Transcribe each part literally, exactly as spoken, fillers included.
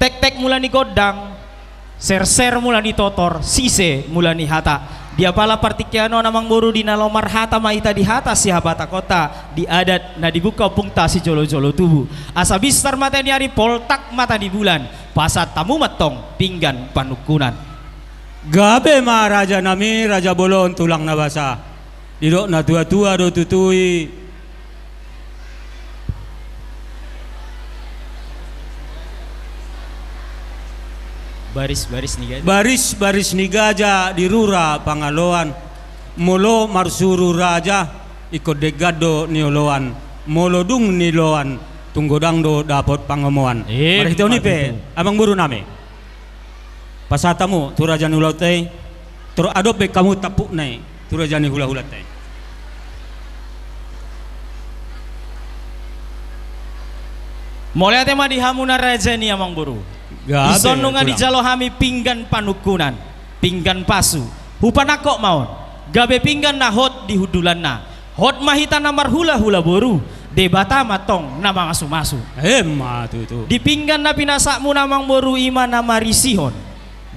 Tektek mula ni gondang, serser mula ni totor, sise mula ni hata. Di apala partingkian on, amang boru, di na laho marhata ma hita di hata sihabatakonta, di adat na dibuka ompungta sijolojolo tubu. Asa binsar mata ni ari, poltak mata ni bulan, pasahat hamu ma antong pinggan panungkunan. Gabe ma, raja nami, raja bolon tulang na basa. Didok na tuatua do tutu i. Barisbaris ni gaja. Barisbaris ni gaja di rura Pangaloan. Molo marsuru raja, ingkon denggan do nioloan. Molo dung niloan, tung godang do dapot pangomoan. Eh, marhite on i pe, amang boru nami, pasahat hamu tu raja ni hulahulanta i. Tor adop be hamu tampukna i tu raja ni hulahulanta i. Mauliate ma di hamuna raja ni, amang boru. Gabe. Dison nunga dijalo hami pinggan panungkunan, pinggan pasu. Hupanangkok ma on, gabe pinggan na hot di hundulanna. Hot ma hita na marhulahula boru, Debata ma antong na mamasumasu. Emma tutu. Di pinggan na pinasahatmuna, amang boru, i ma na marisihon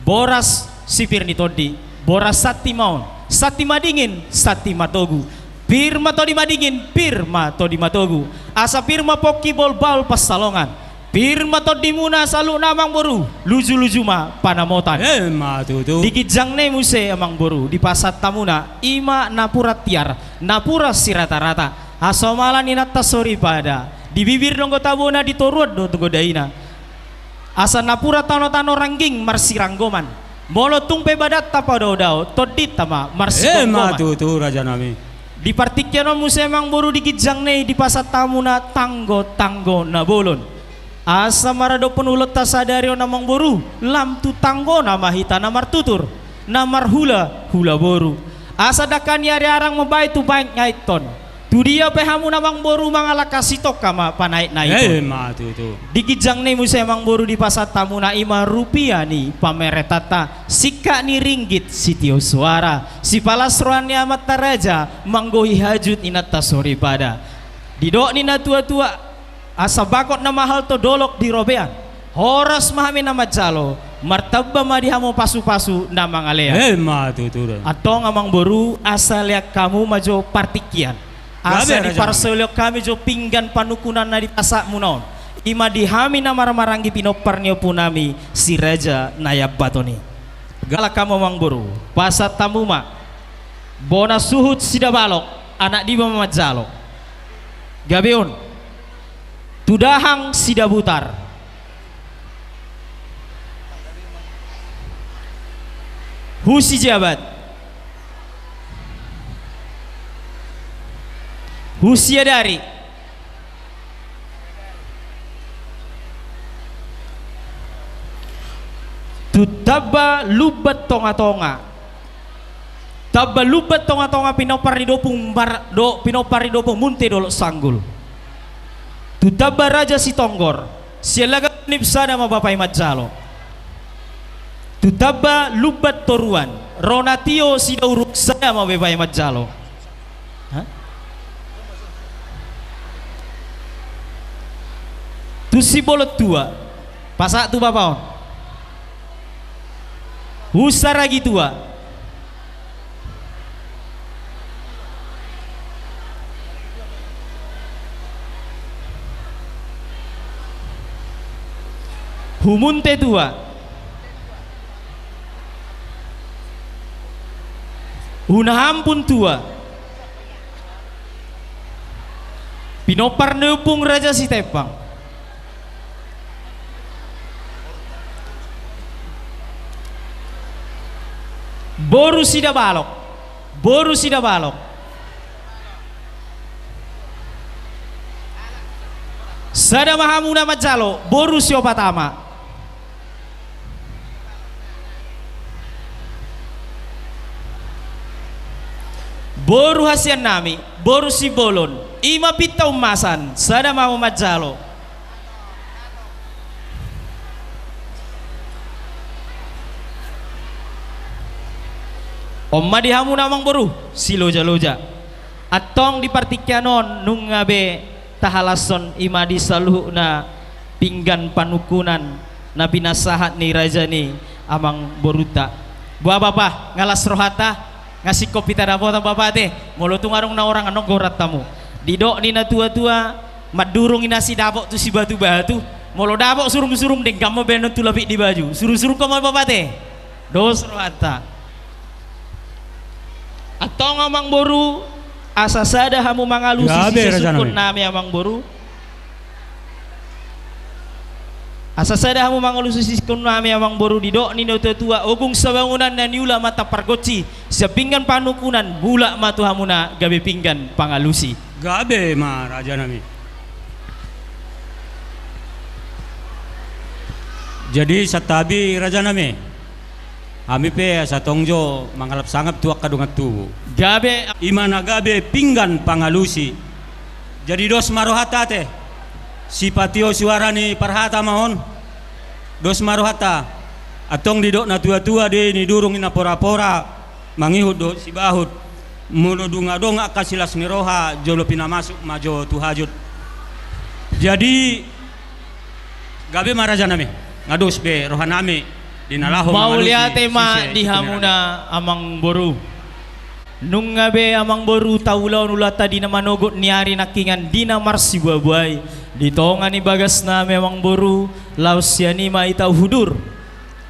boras si pir ni tondi, boras santi ma on, santi madingin, santi matogu. Pir ma tondi madingin, pir ma tondi matogu. Asa pir ma pongki bolbal pansalongan. Pir ma tondimuna saluhutna, amang boru, lujuluju ma panamotan. Emma tutu. Di ginjang na i muse, amang boru, dipasahat hamuna i ma napuran tiar, napuran siratarata. Asa homalan inanta soripada, di bibir do anggo tabona, di toruan do anggo daina. Asa napuran tanotano rangging marsiranggoman. Molo tung pe badanta padaodao, tondinta ma marsitonggoman. Emma tutu, raja nami. Di partingkian on muse, amang boru, di ginjang na i dipasahat hamuna tanggotanggo na bolon. Asa maradophon ulaonta sadari on, amang boru, lam tu tanggona ma hita na martutur, na marhulahula boru. Asa dangka ni ari arang mambahen tu baen ni aek on. Tudia pe hamuna, amang boru, mangalangka, sitongka ma panaek na i. Emma tutu. Di ginjang na i muse, amang boru, dipasahat hamuna i ma rupia ni pameretanta, singkat ni ringgit sitio suara, sipalas roha ni amanta raja, manggohi hajut inanta soripada. Didok ni na tuatua, asa bagot na mahalto dolok di robean. Horas ma hami na manjalo, martamba ma di hamu pasupasu na mangalean. Emma tutu. Antong, amang boru, asa lean hamu ma jo partingkian. Asa diparsolihon hami jo pinggan panungkunan na dipasahatmuna on, i ma di hami na marhahamaranggi pinompar ni ompunami si Raja Naiambaton i. Galak hamu, amang boru, pasahat hamu ma bona suhut Sidabalok, anak Diba ma manjalo. Gabe on, tu dahang Sidabutar, hu Sijabat, hu Siadari, tu tamba Lumban Tongatonga. Tamba Lumban Tongatonga, pinompar ni Dopung Bar-, do, pinompar ni Dopung Munte Dolok Sanggul. Tu tamba Raja Sitonggor, sian Laga Nip sada ma bapa i manjalo. Tu tamba Lumban Toruan, Ronatio Sidauruk sada ma bapa i manjalo. Ha? Tu Simbolon Tua, pasahat tu bapa on. Hu Saragi Tua. Hu Munte Tua. Hu Nahampun Tua. Pinompar ni Ompung Raja Sitembang. Boru Sidabalok. Boru Sidabalok. Sada ma hamu na manjalo, boru Siopat Ama. Boru hasian nami, boru Simbolon, i ma pinta ummasan, sada ma hamu manjalo. On ma di hamu na amang boru, silojaloja. Antong di partingkian on nunga be tahalashon i ma di saluhutna pinggan panungkunan Na pinasahat ni raja ni amangborunta. Boha bapa, nga las rohanta, nga singkop hita dapotan bapa ate, molo tung adong na horong annon gorat hamu. Didok ni na tua-tua, mandurung i na sidapot tu sibatubatu, molo dapot surung-surung denggan ma baenon tu lapik ni baju. Surung-surung ho ma bapa ate. Dos rohanta. Antong amangboru, asa sada hamu mangalusi sisungkunnami amangboru. Asa sada hamu mangalusi sisungkunnami amangboru, didok ni na tua-tua, ogung sabangunan na niula ma tampargonsi, sian pinggan panungkunan mulak ma tu hamuna gabe pinggan pangalusi. Gabe ma rajanami. Jadi santabi rajanami. Hami pe asa tong jo mangalap sangap tu angka dongan tubu. Gabe. I ma na gabe pinggan pangalusi. Jadi dos ma rohanta ate. Sipatio suara ni parhata ma on. Dos ma rohanta. Antong didok na tua-tua do i, nidurung i na pora-pora, mangihut dohot sibahut. Molo dung adong angka silas ni roha, jolo pinamasuk ma jo tu hajut. Jadi, gabe ma rajanami, nga dos be rohanami di na laho mangalusi. Mauliate ma di hamuna amangboru. Nunga be amangboru taulahon ulaonta di na manogot ni ari nangkingan di na marsibuabuai. Di tonga ni bagasnami amangboru, laos sian i ma hita uhudur.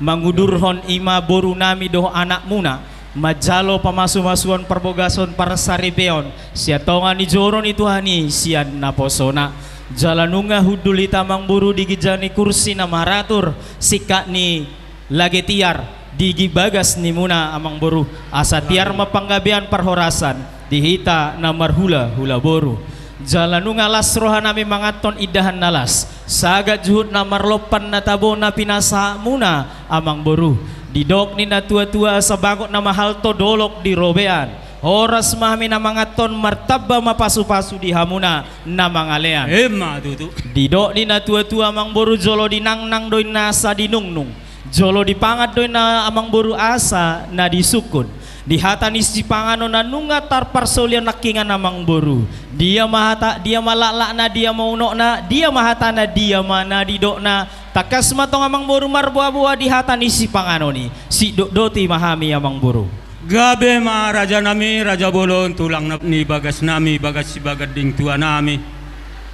Mangudurhon i ma borunami dohot anakmuna, manjalo pamasumasuon, parbogason, parsaripeon sian tonga ni joro ni Tuhan i sian naposona. Jala nunga hundul hita amangboru di ginjang ni kursi na maratur, singkat ni lage tiar di gi-, bagas nimuna amangboru, asa tiar ma panggabean parhorasan di hita na marhulahula boru. Jala nunga las rohanami manganhon indahan na las, sagat juhut na marlompan na tabo na pinasahatmuna amangboru. Didok ni na tua-tua, asa bagot na mahalto dolok di robean. Horas ma hami na manganhon, martamba ma pasupasu di hamuna na mangalean. Emma tutu. Didok ni na tua-tua amangboru, jolo dinangnang do inna asa dinungnung. Jolo dipangan do inna amangboru asa na disungkun. Di hata ni sipanganon na nunga tarparsaulian nangkingan amangboru. Dia ma hata, dia ma laklakna, dia ma unokna, dia ma hatana, dia ma na didokna. Tangkas ma tong amangboru marboaboa di hata ni sipanganon i. Sidokdoti ma hami amangboru. Gabe ma rajanami, raja bolon, tulang na-, ni bagasnami, bagas sibaganding tuanami.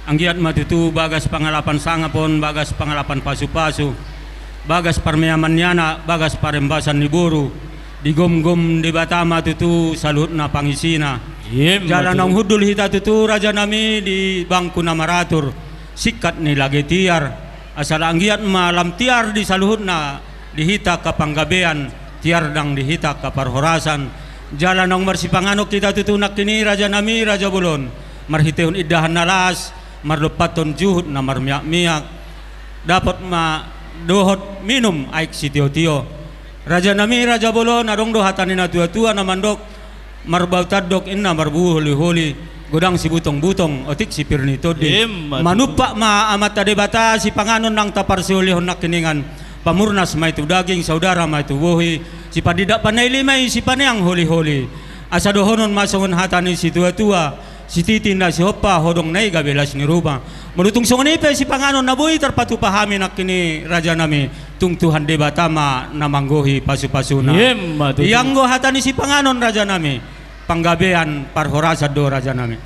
Anggiat ma tutu bagas pangalapan sangap on, bagas pangalapan pasupasu, bagas parmeaman ni anak, bagas parembasan ni boru, digomgom Debata ma tutu saluhutna pangisina. Jala naung hundul hita tutu rajanami di bangku na maratur, singkat ni lage tiar, asa anggiat ma lam tiar di saluhutna di hita angka panggabean, tiar nang di hita angka parhorasan. Jala naung marsipanganon hita tutu nangkin i rajanami, raja bolon, marhitehon indahan na las, marlompathon juhut na marmiakmiak. Dapot ma dohot minum aek sitiotio. Rajanami, raja bolon, adong do hata ni na tuatua na mandok, marbau tandok inna marbu holiholi, godang sibutongbutong, otik sipir ni tondi. Emma tutu. Manumpak ma Amanta Debata sipanganon naung taparsiholihon nangkiningan, pamurnas ma i tu daging, saudara ma i tu bohi, sipandidak panaili ma i sipaneang holiholi. Asa dohonon ma songon hata ni situatua, sititi na sihompa, hodong na i gabe las ni rupa. Molo tung songon i pe sipanganon na boi tarpatupa hami nangkin i rajanami, tung Tuhan Debata ma na manggohi pasupasuna. Emma tutu. Ianggo hata ni sipanganon rajanami, panggabean parhorasan do rajanami.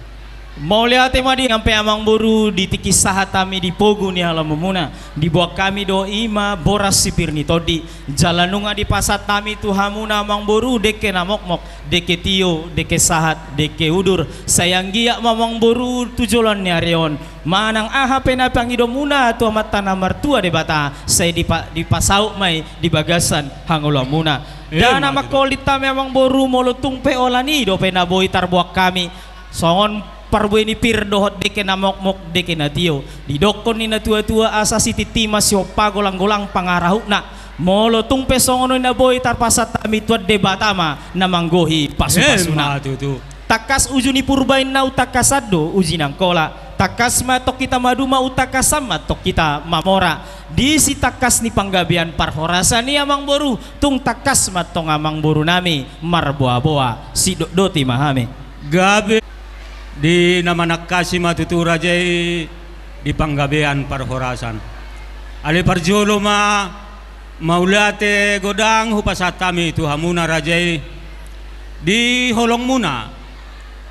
Mauliate ma di hami pe amangboru, di tingki sahat hami di pogu ni halomumuna, diboan hami do i ma boras sipir ni tondi. Jala nunga dipasahat hami tu hamuna amangboru, dengke na mokmok, dengke tio, dengke sahat, dengke udur. Sai anggiat ma amangboru tu joloan ni ari on, manang aha pe na pangidoanmuna tu Amanta na martua Debata, sai dipa-, dipasaut ma i di bagasan hangoluanmuna. Emma tutu. Ndada na mangkolit hami amangboru, molo tung pe holan i dope na boi tarboan hami. Songon parbue ni pir dohot dengke na mokmok, dengke na tio. Didokkon ni na tuatua, asa sititi ma sihompa, golanggolang pangarahutna. Molo tung pe songon on na boi tarpasahat hami, Tuhan Debata ma na manggohi pasupasuna. Emma tutu. Tangkas uju ni Purba inna, umtangkasan do uji ni Angkola. Tangkas ma tong hita maduma, umtangkasan ma tong hita mamora. Di sitangkas ni panggabean parhorasan i amangboru, tung tangkas ma tong amangborunami marboaboa. Sidokdoti ma hami. Gabe. Di na manangkasi ma tutu raja i di panggabean parhorasan. Ale parjolo ma, mauliate godang hupasahat hami tu hamuna raja i, di holongmuna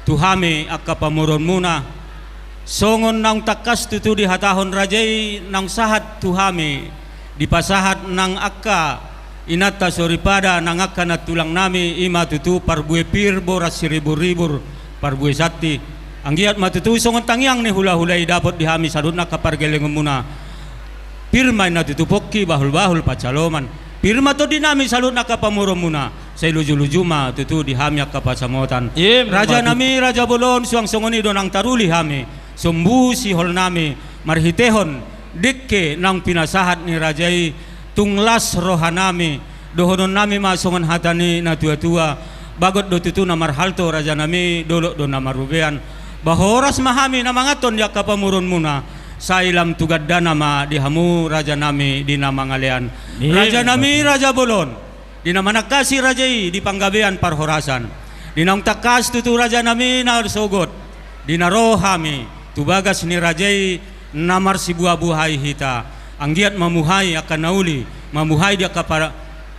tu hami angka pamoruonmuna. Songon naung tangkas tutu dihatahon raja i naung sahat tu hami, dipasahat nang angka inanta soripada, nang angka nantulang nami, i ma tutu parbue pir, boras siribur-ribur, parbue santi. Anggiat ma tutu songon tangiang ni hula-hula i dapot di hami saluhutna angka pargellengonmuna. Pir ma inna tutu pongki, bahul-bahul pansalongan. Pir ma tondi nami saluhutna angka pamoruonmuna. Sai luju-luju ma tutu di hami angka pansamotan. Raja nami, raja bolon, suang songon i do nang taruli hami. Sombu sihol nami, marhitehon dengke naung pinasahat ni raja i, tung las roha nami. Dohonon nami ma songon hata ni na tua-tua: Bagot do tutu na marhalto, raja nami, dolok do na marrobean. Ba horas ma hami na manganhon di angka pamoruonmuna, sai lam tu gandana ma di hamu, raja nami, di na mangalean. Raja nami, raja bolon, di na manangkasi raja i di panggabean parhorasan, di naung tangkas tutu, raja nami, na sogot, di na ro hami tu bagas ni raja i, na marsibuha-buhai hita. Anggiat mamuhai angka na uli, mamuhai di angka par-,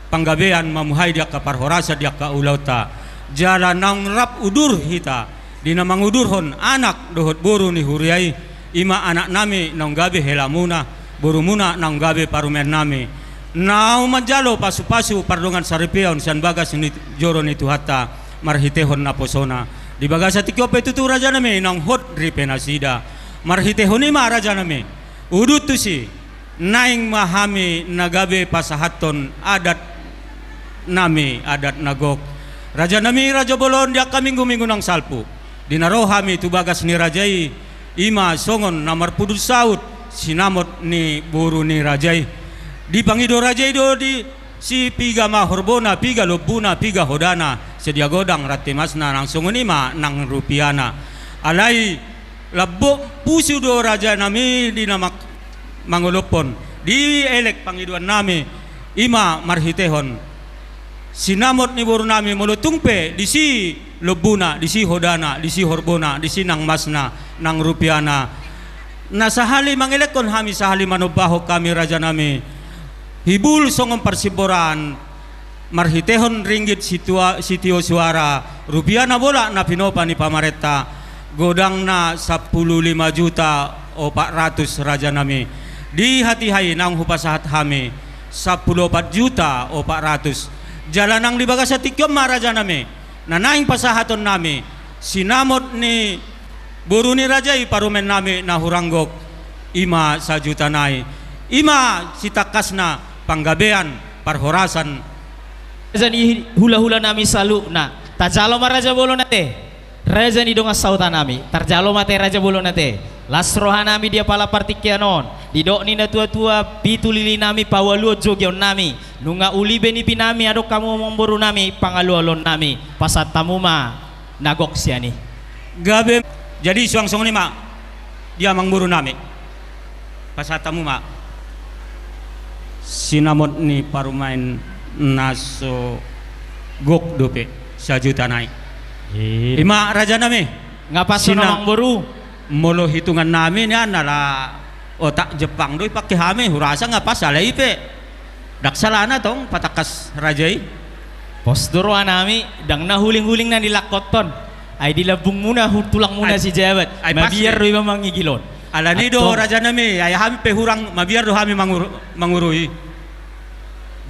panggabean, mamuhai di angka parhorasan, di angka ulaonta. Jala naung rap udur hita di na mangudurhon anak dohot boru ni huria i, i ma anak nami naung gabe helamuna, borumuna naung gabe parumaen nami. Naung manjalo pasu-pasu pardongan saripeon sian bagas ni joro ni Tuhanta marhitehon naposona. Di bagasan tingki on pe tutu, raja nami, naung hot ripe nasida. Marhitehon i ma, raja nami, udut tusi, naeng ma hami na gabe pasahathon adat nami, adat na gok. Raja nami, raja bolon, di angka minggu-minggu naung salpu, di na ro hami tu bagas ni raja i, i ma songon na marpudun saut sinamot ni boru ni raja i. Dipangido raja i do disi piga ma horbona, piga lombuna, piga hodana, sadia godang rante masna, nang songon i ma nang rupiana. Alai lambok pusu do, raja nami, di na mak-, mangolophon. Dielek pangidoan nami, i ma marhitehon sinamot ni boru nami, molo tung pe disi lombuna, disi hodana, disi horbona, disi nang masna, nang rupiana. Na sahali mangelekhon hami, sahali manombahon hami, raja nami, hibul songon parsimboran, marhitehon ringgit situa-, sitio suara, rupia na bolak na pinopa ni pamarenta, godangna sampulu lima juta opat ratus, raja nami. Di hatiha i naung hupasahat hami sampulu opat juta opat ratus. Jala nang di bagasan tingki on ma, raja nami, na naeng pasahaton nami sinamot ni boru ni raja i, parumaen nami na hurang gok, i ma sajuta nai. I ma sitangkasna panggabean parhorasan. Raja ni hula-hula nami saluhutna, tarjalo ma raja bolon ate. Raja ni dongan sahuta nami, tarjalo ma ate raja bolon ate. Las roha nami di apala partingkian on, didok ni na tua-tua: Pitu lili nami paualuhon jogeon nami, nunga uli be nipi nami, adong hamu amangboru nami, pangalualuhon nami. Pasahat hamu ma na gok sian i. Gabe. Jadi suang songon i ma, di amangboru nami, pasahat hamu ma sinamot ni parumaen na so gok dope, sajuta nai. I ma, raja nami. Nga pas songon i, amangboru. Molo hitungan nami nian, ala otak Jepang do ipangke hami, hurasa nga pas, alai i pe ndang salana tong patangkas raja i. Pos do roha nami, ndang na huling-huling na nilangkothon. Ai di lambungmuna, hu-, tulangmuna si Jabat, ai pas mabiar do iba mangigilon. Alani do, raja nami, ai hami pe hurang, mabiar do hami mangur-, mangurui.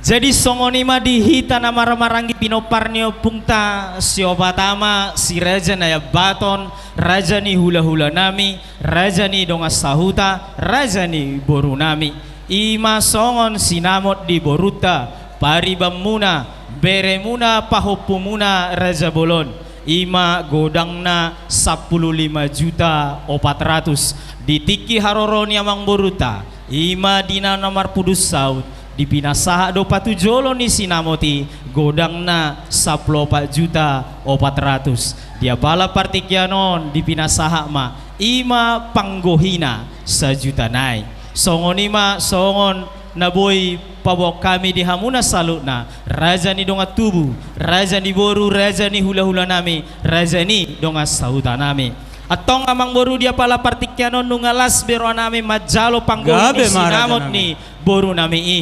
Jadi songon i ma di hita na marhahamaranggi pinompar ni ompungta, siopat ama, si Raja Naiambaton, raja ni hula-hula nami, raja ni dongan sahuta, raja ni boru nami. I ma songon sinamot di borunta, paribanmuna, beremuna, pahompumuna, raja bolon. I ma godangna sampulu lima juta opat ratus. Di tingki haroro ni amangborunta, i ma di na, na marpudun saut, dipinasahat do patujolo ni sinamot i, godangna sampulu opat juta opat ratus. Di apala partingkian on dipinasahat ma, i ma panggohina sajuta nai. Songon i ma songon na boi paboaon hami di hamuna saluhutna, raja ni dongan tubu, raja ni boru, raja ni hula-hula nami, raja ni dongan sahuta nami. Antong amangboru, di apala partingkian on nunga las be rohanami manjalo panggohi ni sinamot ni borunami i.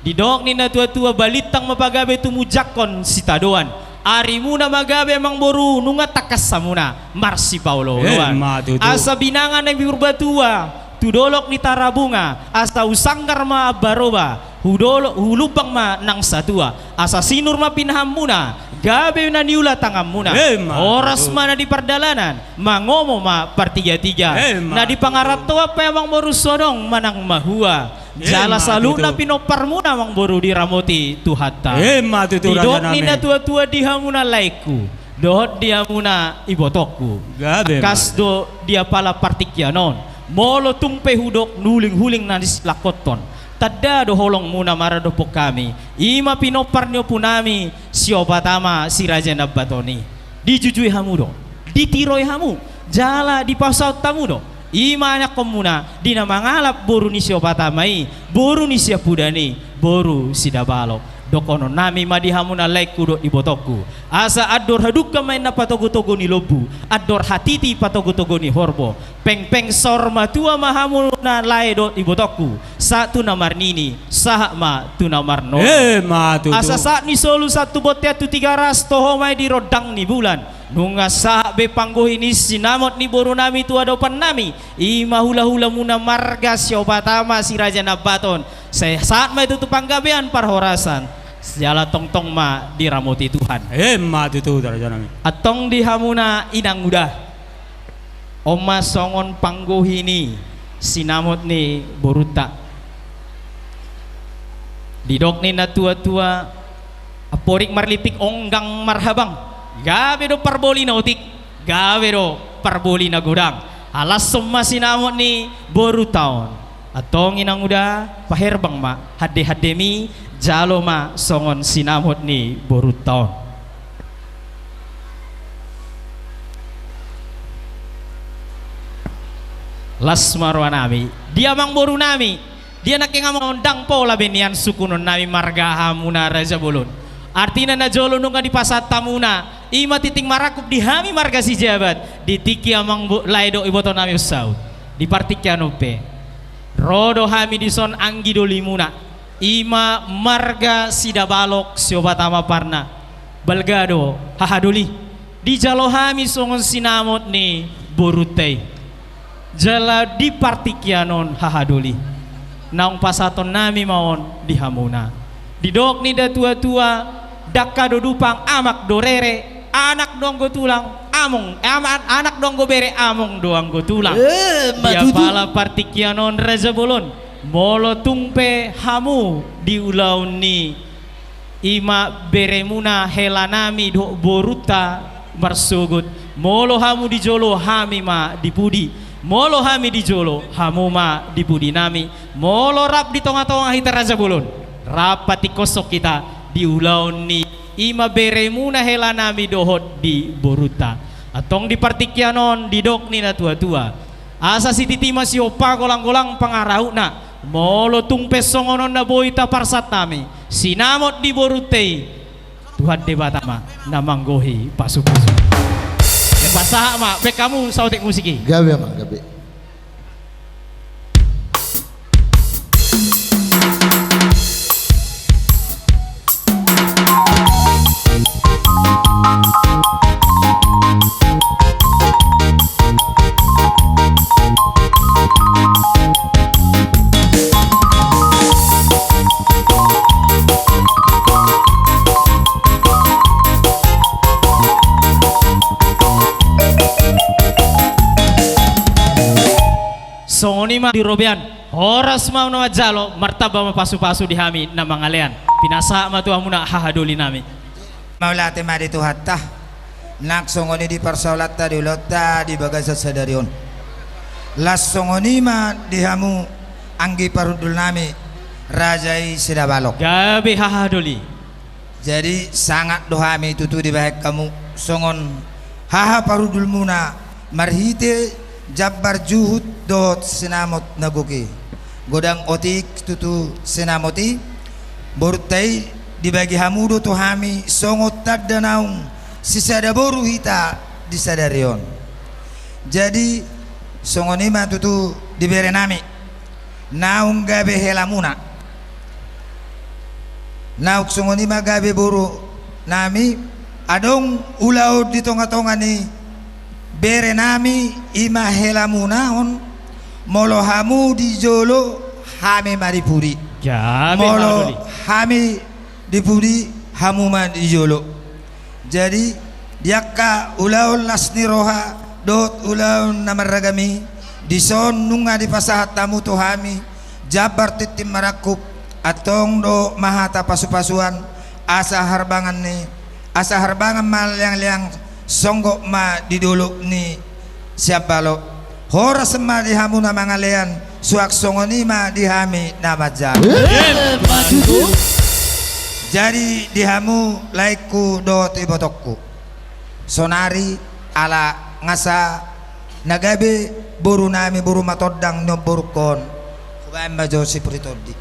Didok ni natuatua, balintang ma pagabe tumujangkon sitadoan. Arimuna ma gabe amangboru nunga tangkas hamuna marsipaolooloan. Asa binanga na ni Purbatua tu dolok ni Tarabunga, asa husanggar ma ambaroba, hu lumbang ma nang satua. Asa sinur ma pinahanmuna, gabe na niula tanganmuna. Horas ma na di pardalanan, mangomo ma partigatiga. Na di pangarantoan pe amangboru so adong manang mahua. Jala saluhutna pinomparmuna amangboru diramoti Tuhanta. Didok ni natuatua di hamuna laengku dohot di hamuna ibotongku, tangkas do di apala partingkian on, molo tung pe hudok nuling-huling na nisilangkonton, tanda do holongmuna maradophon hami, i ma pinompar ni ompunami Siopat Ama Si Raja Nambaton i. Dijujui hamu do, ditiroi hamu, jala dipasaut hamu do, i ma ianakhonmuna di na mangalap boru ni Siopat Ama i, boru ni Siampudan i, boru Sidabalok. Dohononnami ma di hamuna laengku dohot ibotongku, asa andor hadungka ma inna patogu-togu ni lombu, andor hatiti patogu-togu ni horbo. Pengpeng saur matua ma hamuna lae dohot ibotongku, sahat tu na marnini, sahat ma tu na marnono. Asa sahat ni solu sahat tu bontean tu Tigaras, toho ma i di rondang ni bulan. Nunga sahat be panggohi ni sinamot ni borunami tu adopannami, i ma hulahulamuna marga Siopat Ama Si Raja Nambaton. Sai sahat ma i tutu panggabean parhorasan, jala tongtong ma diramoti Tuhan. Antong di hamuna inanguda, on ma songon panggohi ni sinamot ni borunta. Didok ni natuatua, amporik marlipik onggang marhabang, gabe do parboli na otik, gabe do parboli na godang. Alashon ma sinamot ni borunta on. Antong inanguda, paherbang ma hande-handemi, jalo ma songon sinamot ni borunta on. Las ma rohanami di amangborunami, di anakhon amang on, ndang pola be nian sungkunonnami marga hamuna raja bolon. Artina najolo nunga dipasahat hamuna, i ma tingting marangkup di hami marga Sijabat, di tingki amang lae dohot ibotonami on saut. Di partingkian on pe ro do hami dison anggi dolimuna, i ma marga Sidabalok Siopat Ama Parna. Balga do hahadoli dijalo hami songon sinamot ni borunta i. Jala di partingkian on hahadoli naung pasahatonnami ma on di hamuna. Didok ni natuatua, dangka do dupang, amak do rere, anak do anggo tulang, among, eh, ama-, anak do anggo bere, among do anggo tulang. Di apala partingkian on raja bolon, molo tung pe hamu di ulaon ni i ma beremuna helanami dohot borunta marsogot, molo hamu di jolo hami ma di pudi, molo hami di jolo hamu ma di pudinami, molo rap di tonga-tonga hita raja bolon, rap patingkoshon hita di ulaon ni i ma beremuna helanami dohot di borunta. Antong di partingkian on didok ni natuatua, asa sititi ma sihompa, golang-golang pangarahutna. Molo tung pe songon on na boi taparsahat hami sinamot ni borunta i, Tuhan Debata ma na manggohi pasupasu. Pasahat ma baen hamu saotik musik i. Gabe ma, gabe. Songon i ma di robean. Horas ma na manjalo, martamba ma pasupasu di hami na mangalean. Pinasahat ma tu hamuna hahadolinami. Mauliate ma di Tuhanta, nang songon i di parsaulanta di ulaonta di bagasan sadari on. Laos songon i ma di hamu anggi parhundulnami, raja i Sidabalok. Gabe hahadoli. Jadi sangap do hami tutu dibahen hamu songon haha parhundulmuna marhite jambar juhut dohot sinamot na gok i. Godang otik tutu sinamot i, borunta i dibagi hamu do tu hami songon tanda naung sisada boru hita di sadari on. Jadi, songon i ma tutu di bere nami. Naung gabe helamuna. Naung songon i ma gabe boru nami, adong ulaon di tonga-tonga ni bere nami i ma helamuna on, molo hamu di jolo hami ma di pudi. Gabe. Molo hami di pudi hamu ma di jolo. Jadi, di angka ulaon las ni roha dohot ulaon na marragam i, dison nunga dipasahat hamu tu hami jambar tintin marangkup, antong do ma hata pasu-pasuan, asa harbangan ni, asa harbangan ma leang-leang, songgop ma di dolok ni siambalo. Horas ma di hamu na mangalean, suang songon i ma di hami na manjalo. Emma tutu. Jadi di hamu laengku dohot ibotongku, sonari ala nga sahat na gabe boru nami, boru Matondang ni omborungkon, hubaen ma jo sipuri tondi.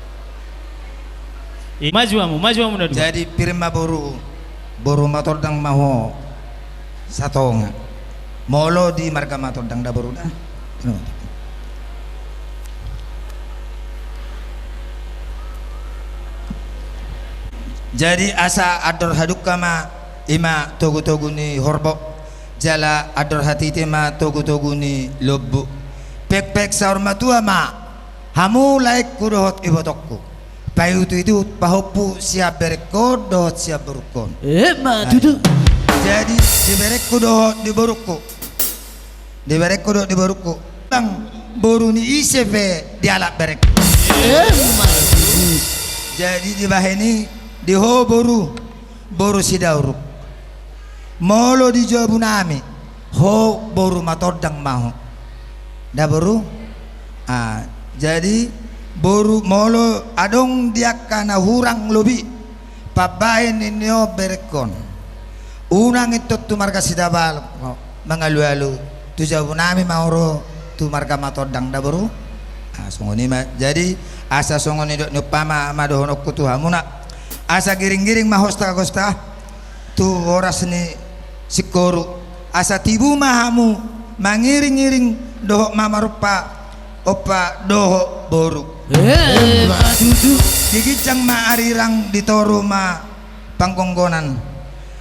I, maju hamu, maju hamu na dua. Jadi pir ma boru, boru Matondang ma ho satonga. Molo di marga Matondang da boru da. Jadi asa andor hadungka ma i ma togu-togu ni horbo, jala andor hatiti ma togu-togu ni lombu. Pekpek saur matua ma hamu laengku dohot ibotongku. Paihutu-ihutu pahompu sian berengkon dohot sian borungkon. Emma tutu. Jadi di berengku dohot di borungku, di berengku dohot di borungku, bang, boru ni ise pe dialap berengku. Emma tutu. Jadi dibahen i, di ho boru, boru Sidauruk. Molo di jabu nami, ho boru Matondang ma ho. Da boru? Ah, jadi boru, molo adong di angka na hurang lobi pambahen ni on berengkon, unang intong tu marga Sidabalok mangalu-alu, tu jabu nami ma ho ro tu marga Matondang da boru. Ah, songon i ma. Jadi asa songon i dok ni umpama ma dohononku tu hamuna, asa giring-giring ma hosta-hosta tu horas ni singkoru, asa tibu ma hamu mangiring-iring dohot ma marompa ompa dohot boru. Emma tutu. Di ginjang ma arirang, di toru ma panggonggonan.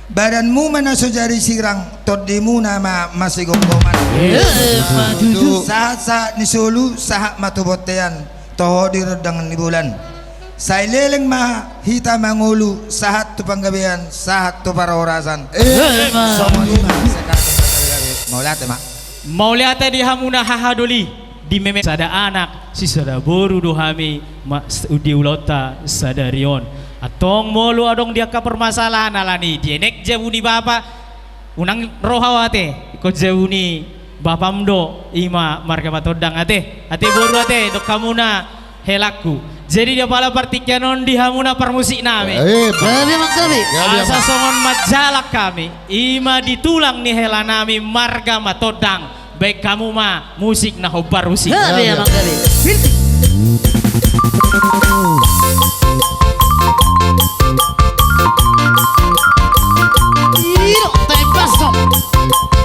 Badanmu ma na so jadi sirang, tondimuna ma masigomgoman. Emma tutu. Sahat-sahat ni solu, sahat ma tu bontean, toho di rondang ni bulan. Sai leleng ma hita mangolu, sahat tu panggabean, sahat tu parhorasan. Emma. Songon i ma. Mauliate ma. Mauliate di hamuna hahadoli, di meme sada anak, sisada boru do hami ma-, di ulaonta sadari on. Antong molo adong di angka permasalahan alani dienet jabu ni bapa, unang ro hau ate, ingkon jabu ni bapam do, i ma marga Matondang ate. Ate boru ate, dok hamuna helangku. Jadi di apala partingkian on di hamuna parmusik nami. Eh, gabe ma, gabe. Gabe ma. Asa songon manjalang hami, i ma di tulang ni hela nami marga Matondang, baen hamu ma musik na hombar usik. Gabe ma, gabe. Ido, tembas dong.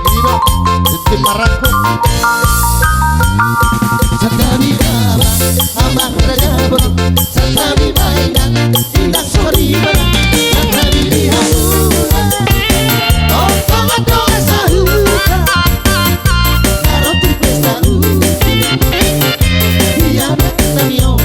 Ido, itu marangkup. Santabi baba, amang raja boru, santabi bainang, inang sori bana, santabi di hamuna. Ompa ma dohot sahuta, na ro tu pesta uti. Ia bertamion.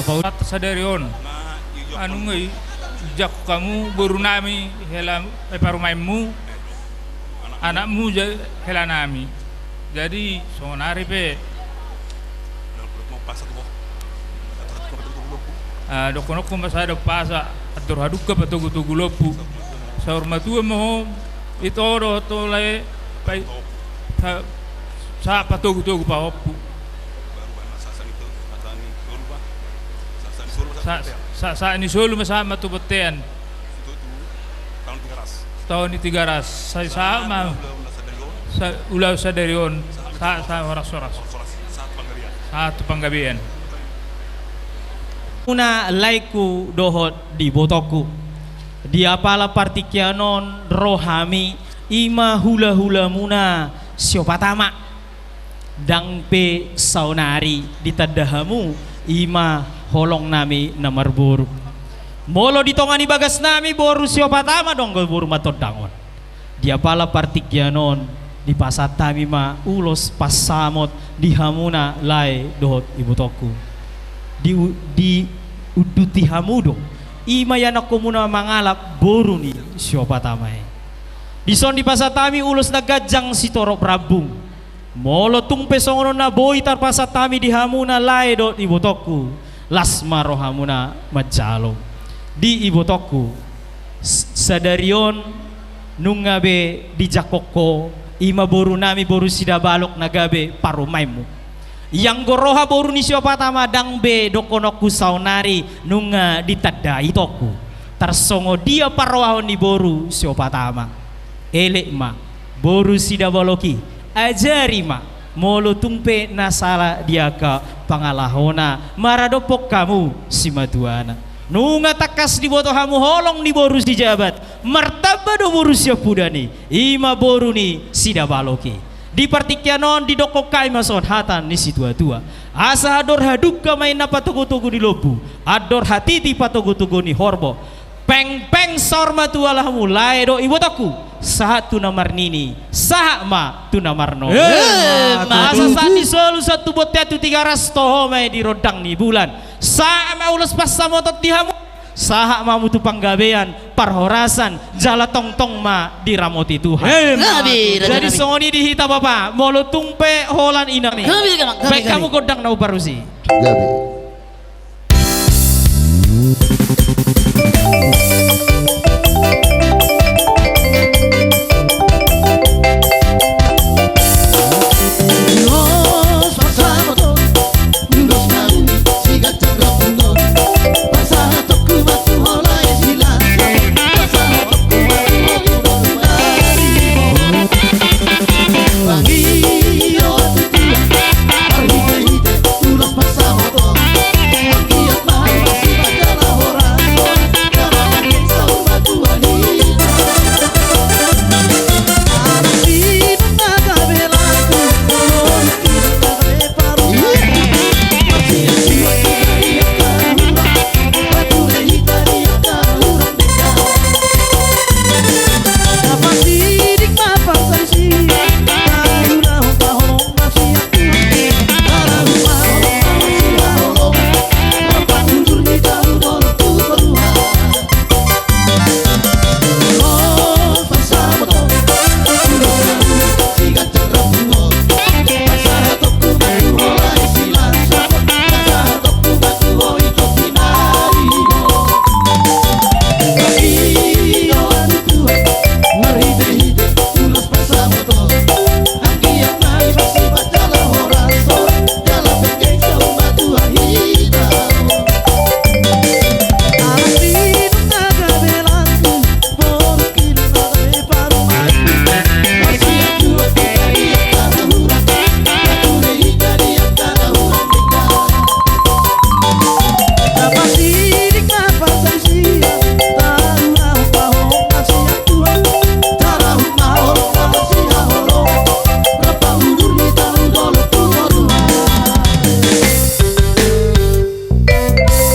Paulus sadari on. Anu ngai, jako hamu boru nami hela, eh, parumaenmu, anakmu ja-, hela nami. Jadi sonari pe. Ah, dohononku ma sada umpasa, andor hadungka patogutogu lombu. Saur matua ma ho, ito dohot ho lae, pai, sa-, sa patogutogu pahompu. Sa-, sa-, sahat ni solu ma sahat ma tu bontean. Taon ni Tigaras. Sai sahat ma. Sa-, ulaon sadari on. Sa-, sa-, horas, horas. Sahat tu panggabean. Muna laengku dohot di ibotongku. Di apala partingkian on ro hami, i ma hulahulamuna siopat ama. Ndang pe saonari ditanda hamu, i ma holong nami na marboru. Molo di tonga ni bagas nami boru siopat ama do anggo boru matondang on. Di apala partingkian on, dipasahat hami ma ulos pansamot di hamuna lae dohot ibotongku. Di u-, diunduti hamu do, i ma ianakkonmuna mangalap boru ni siopat ama i. Dison dipasahat hami ulos na ganjang sitorop rambung. Molo tung pe songon on na boi tarpasahat hami di hamuna lae dohot ibotongku, las ma rohamuna manjalo. Di ibotongku, s-, sadari on nunga be dijangkon ho, i ma boru nami boru Sidabalok na gabe parumaenmu. Ianggo roha boru ni siopat ama ndang be dohononku saonari nunga ditanda itongku. Tarsongon dia parrohahon ni boru siopat ama. Elek ma, boru Sidabalok i, ajari ma, molo tung pe na sala di angka pangalahona maradophon hamu simatuana. Nunga tangkas diboto hamu holong ni boru Sijabat, martamba do boru Siampudan i, i ma boru ni Sidabalok i. Di partingkian on didokkon hami ma songon hata ni situatua. Asa andor hadungka ma inna patogutogu ni lombu, andor hatiti patogutogu ni horbo. Pengpeng saur matua ma hamu lae dohot ibotongku, sahat tu na marnini, sahat ma tu na marnono. Eh, asa sahat ni solu sahat tu bontean tu Tigaras, toho ma i di rondang ni bulan. Sahat ma ulos pansamotan di hamu, sahat ma hamu tu panggabean, parhorasan, jala tongtong ma diramoti Tuhan. Eh, jadi songon i di hita bapa, molo tung pe holan inang i, baen hamu gondang na umparusi. Gabe.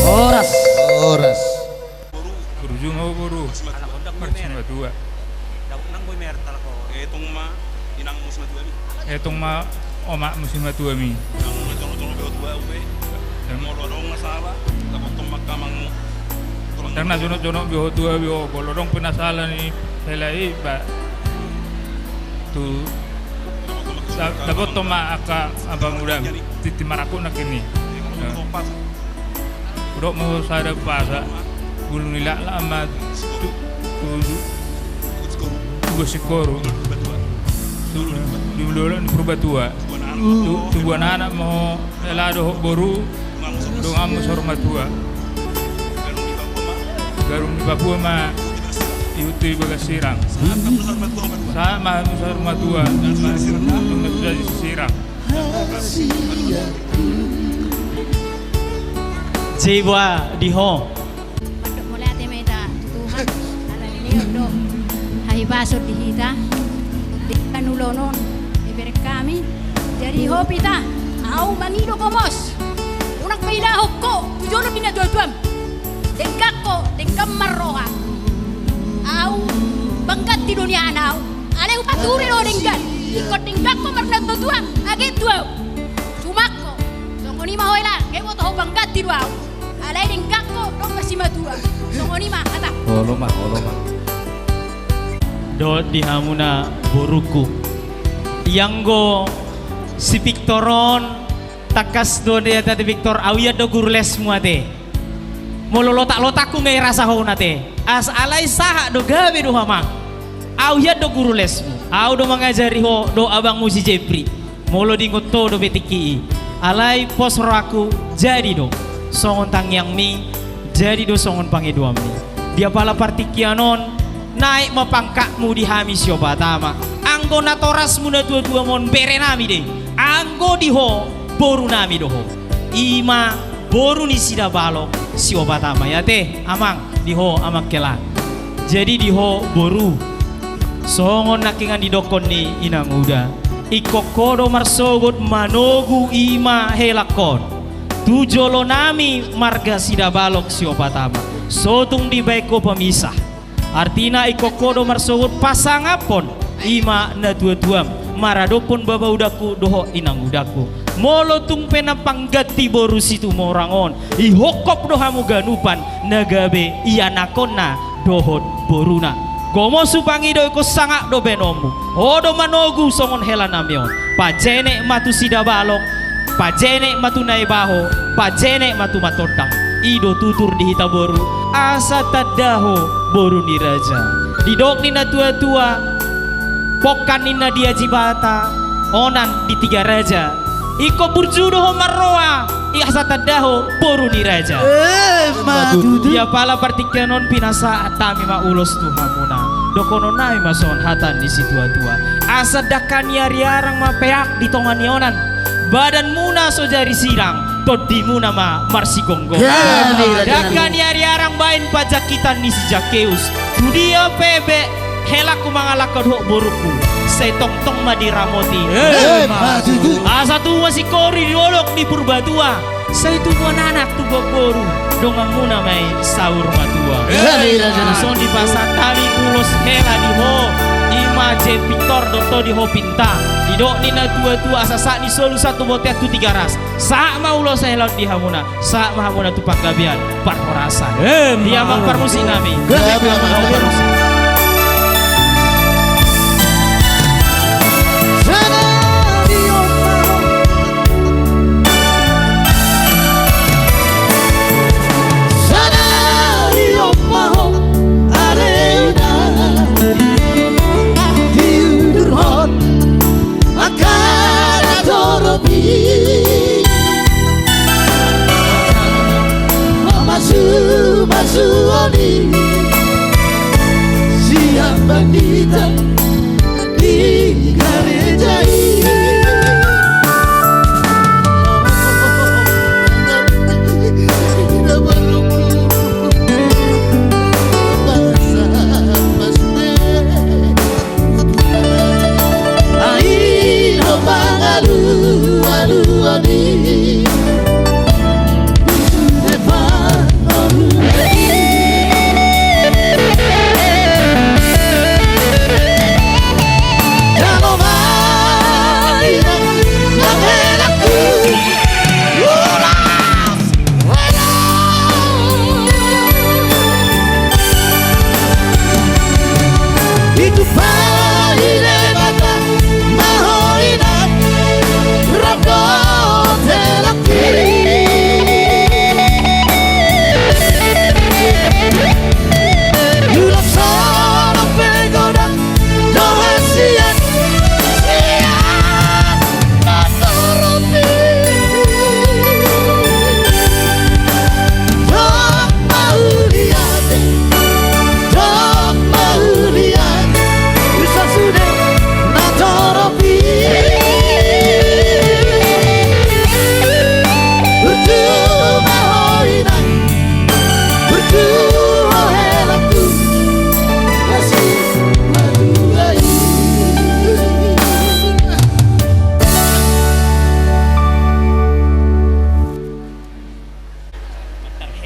Horas. Horas. Boru Juma, boru. Anak on ndang boi merek. Simatua. Ndang, ndang boi merek, talak on. Etong ma inangmu simatua mi. Etong ma omakmu simatua mi. Inangmu na jolo-jolo be otua, ube. Molo adong na sala, dapothon ma angka amang. Ndang na jonok-jonok be ho tua be ho, molo adong pe na sala ni hela i ba tu da-, dapothon ma angka amangudam. Tintin marangkup nangkin i. Hudok ma ho sada umpasa. Bulung ni laklak ma tu, tu, tu, tu Singkoru. Tu, di ulu ni Purbatua. Tu, tubuan anak ma ho, hela dohot boru, donganmu saur matua. Garum ni Papua ma ihut tu i bagas sirang. Sahat ma hamu saur matua. Tung na suda di sisirang. Jei boa di ho. Mandok mauliate ma hita tu Tuhan, ala ni lehon do hahipason di hita, di hita na ulaon on, dibereng hami. Jadi ho pe hita, ahu mangido gomos, unang paidahon ho tu jolo ni natuatuam. Denggan ho, denggan marroha. Ahu pangganti do nian ahu. Alai hupature do denggan. Ingkon denggan ho marnatuatua, age tu ahu. Suman ho. Songon i ma ho hela, nunga diboto ho pangganti do ahu. Alai denggan ho, dong masimatua. Songon i ma hata. Olo ma, olo ma. Dohot di hamuna borungku. Ianggo si Victor on, tangkas do nian ate Victor, ahu hian do guru lesmu ate. Molo lotak-lotakku nunga dirasa ho on ate. Asa alai sahat do, gabe do ho amang. Ahu hian do guru lesmu. Ahu do mangajari ho dohot abangmu si Jepri. Molo diingot ho dope tingki i. Alai pos rohangku, jadi do songon tangiangmi, jadi do songon pangidoanmi. Di apala partingkian on, naek ma pangkatmu di hami siopat ama. Anggo natorasmu natuatuam on berenami do i. Anggo di ho, borunami do ho. I ma boru ni Sidabalok siopat ama i ate, amang, di ho amang hela. Jadi di ho boru, songon nangkiningan didokkon ni inanguda, ingkon ho do marsogot manogu i ma helangkon tu jolonami marga Sidabalok siopat ama. So tung dibaen ho pamisah. Artina ingkon ho do marsogot pasangaphon i ma natuatuam maradophon bapaudangku dohot inangudangku. Molo tung pe na pangganti boru Situmorang on, ihophop do hamu ganupan na gabe ianakhonna dohot boruna. Gomos hupangido ingkon sangap do baenonmu. Ho do manogu songon helanami on. Pajenek ma tu Sidabalok, pajenek ma tu Naibaho, pajenek ma tu Matondang. I do tutur di hita boru, asa tanda ho boru ni raja. Didok ni natuatua, pongkan ninna di Ajibata, onan di Tigaraja. Ingkon burju do ho marroha, i asa tanda ho boru ni raja. Emma tutu. Di apala partingkian on pinasahat hami ma ulos tu hamuna. Dohononnami ma songon hata ni situatua. Asa dangka ni ari arang ma peak di tonga ni onan. Badanmuna so jadi sirang, tondimuna ma marsigomgoman. Dangka ni ari arang baen panjangkitan ni si Jakeus. Tudia pe be helangku mangalangka dohot borungku, sai tongtong ma diramoti. Emma tutu. Asa tubu ma singkoru di dolok ni Purbatua. Sai tubuan anak tubuan boru, donganmuna ma i saur matua. Emma tutu. Songon i dipasahat hami ulos hela di ho, i ma Jepintor dohot di ho Pinta. Didok ni natuatua, asa sahat ni solu sahat tu bontean tu Tigaras. Sahat ma ulos hela on di hamuna. Sahat ma hamuna tu panggabean parhorasan. Emma. Di amang parmusiknami. Gabe ma amang parmusik. Angka na torop i, mamasumasu hami sian pandita di gareja i. Ai do pangalualuan i.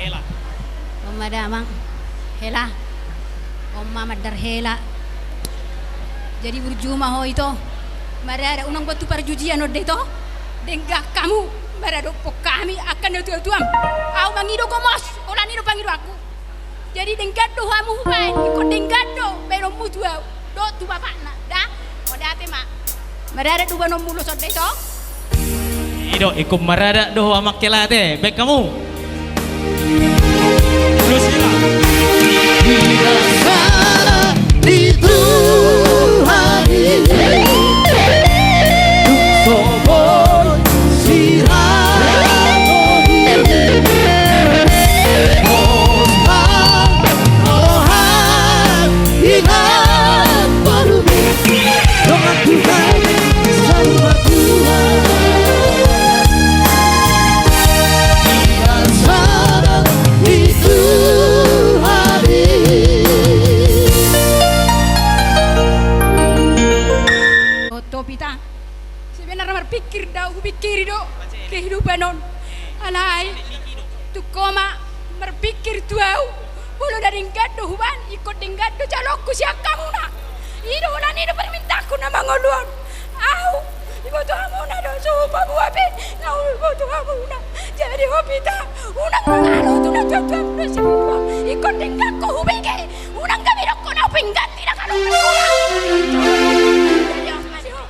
Hela. On ma damang. Hela. On ma mandar hela. Jadi burju ma ho ito. Marada unang buat tu parjujian on da ito. Denggan hamu maradophon hami angka natuatuam. Ahu mangido gomos, holan i do pangidoanku. Jadi denggan do hamu hubaen, ingkon denggan do baenonmu tu ahu dohot tu bapakna da. Mauliate ma. Maradat do baenonmu ulos on da ito. I do, ingkon maradat do ho amang hela ate, baen hamu. Ulos hela. Di dasar di Tuhan ini, tuk soboi sirang. Oto pita. Sebenar marpikir do ahu, hupikiri do kehidupan on. Alai tung ho ma marpikir tu ahu. Molo na denggan do hubaen, ingkon denggan do jaloonku sian hamuna. I do holan i do permintaanku na mangolu on. Ahu diboto hamuna do, so hupaboa pe na huboto hamuna. Jadi ho pita, unang mangalo tu natuatuam dohot sipaboa. Ingkon denggan ho hubege. Unang gabe didok ho na hupengganti na kalo. Jadi ho.